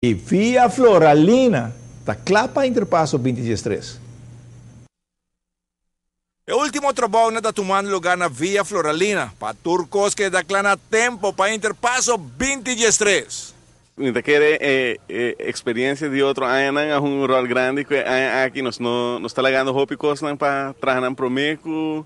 Y Via Floralina ta cla pa Interpaso 2013. E ultimo trabounan ta tumando lugar na Via Floralina pa tur cos keda cla na tempo pa Interpaso 2013. Mi ta kere e experiencia di otro añanan a hunga un rol grandi cu e aña aki. Nos no nos ta lagando hopi cosnan pa traha nan prome cu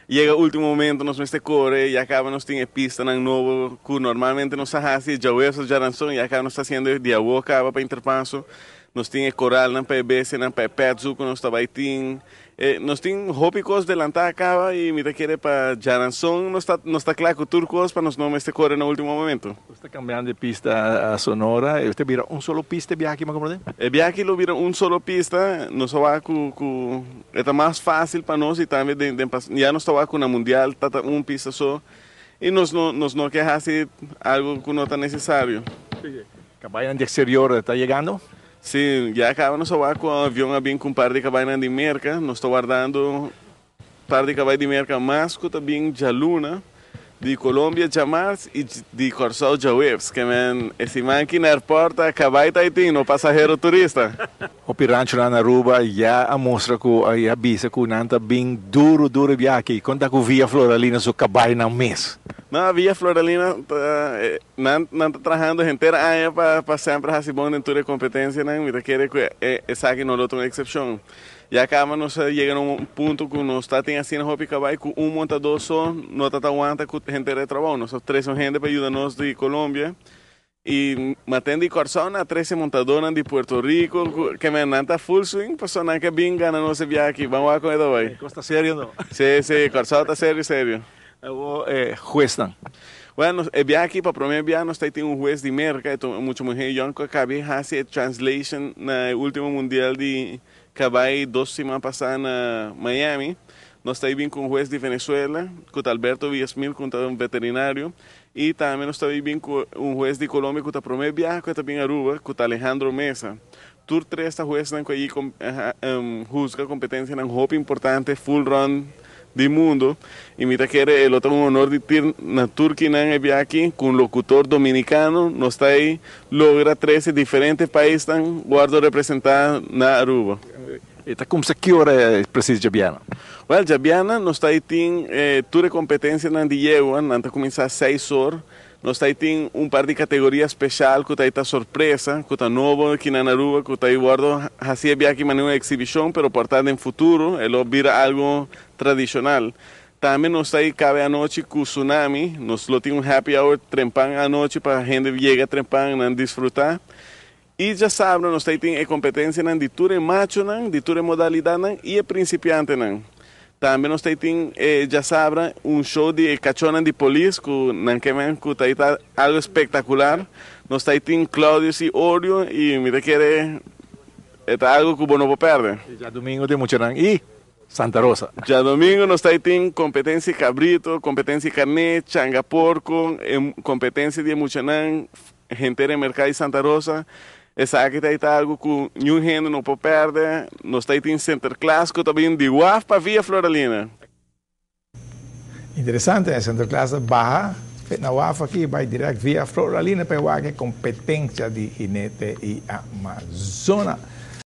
yega ultimo momento nos mester core. Ya caba nos tin e pistanan nobo cu normalmente nos a haci djaweves of djaranson. Ya caba nos ta haciendo e di awo caba pa Interpaso. Nos tin e coralnan pa e bestianan, pa e pet zoo cu nos ta bay tin. E nos tin hopi cos delanta caba y mi ta kere pa djaranson nos ta nos ta cla cu tur cos pa nos no mester core na ultimo momento. Nos ta cambiando e pista a Sonora y usted bira un solo pista e biaha aki, mi a comprende? E biaha aki lo bira un solo pista, nos a wak cu cu e ta mas facil pa nos y tambe den den pas ya nos ta wak cu na mundial ta ta un pista so y nos no nos no ke haci algo cu no ta necesario. Cabayonan di exterior ta yegando? Sí, ya caba nos a wak cu un avion a bin cu un par di cabaynan di Merca. Nos ta wardando par di cabay di Merca mas cu ta bin djaluna, di Colombia djamars y di Corsou djaweps. Ke men e siman aki na airport ta cabay ta y tin, no pasahero turista. Hopi ranchonan na Aruba ya a mustra cu y a bisa cu nan ta bin duro duro e biaha aki. Con ta cu Villa Floralina su cabaynan mes? No, Villa Floralina ta Nan nan ta trahando henter aña pa pa semper hasi bon den tur e kompetensianan. Mi ta kere ku e esaki no lo ta un eksepshon. Ya kaba nos a yega na un punto ku nos ta tin asina hopi kabai ku un montadó so no ta ta wanta ku henter e trabou. Nos a trese un hende pa yuda nos di Colombia i maten di Kòrsou nan a trese montadónan di Puerto Rico ku ke men nan ta full swing pasobra nan ke bin gana nos e biaha aki. Ban wak kon e ta bai. Kos ta serio no? Si si, Kòrsou ta serio serio. Awor e huesnan. Bueno, e biaha aki pa prome biaha nos ta tin un hues di Merca, e ta un mucha muher yòn ku a kabi hasi e translation na e ultimo mundial di kabai dos siman pasá na Miami. Nos ta bin ku un hues di Venezuela, ku ta Alberto Villasmil, ku ta un veterinario, i tambe nos ta bin ku un hues di Colombia ku ta prome biaha ku e ta bin Aruba, ku ta Alejandro Mesa. Tur tres ta huesnan ku a husga kompetensianan hopi importante full rond di mundo i mi ta kere e lo ta un honor di tir na tur kinan e bia aki ku un lokutor dominikano nos ta ei logra trese diferente paisnan wòrdu representá na Aruba. E ta kumsa ki ora presis djabièrnè? Wèl, djabièrnè nos ta ei tin tur e kompetensianan di yegua, nan ta kuminsá seis or. Nos ta tin un par di categoria special cu ta ta sorpresa, cu ta nobo aki na Aruba, cu ta wordo haci e biaha aki manera un exhibicion, pero por ta den futuro e lo bira algo tradicional. Tambe nos ta cabe anochi cu Tsunami, nos lo tin un happy hour trempan anochi pa hende yega trempan nan disfruta. Y djasabra nos ta tin e competencianan di tur e machonan, di tur e modalidadnan y e principiantenan. Tambe nos ta tin e djasabra un show di e cachonan di polis cu nan ke men cu ta ta algo espectacular. Nos ta tin Claudius y Oreo y mi ta kere e ta algo cu bo no por perde. Y djadomingo tin muchanan y Santa Rosa. Djadomingo nos ta tin competencia cabrito, competencia carne, changa porco, e competencia di e muchanan. Henter e merká di Santa Rosa, esaki ta ta algu ku niun hende no por pèrdè. Nos ta tin Sinterklaas ku ta bin di waf pa Via Floralina. Interesante, Sinterklaas ta baha na waf aki bai dirèkt Via Floralina pa e wak e kompetensia di hinete i amazona.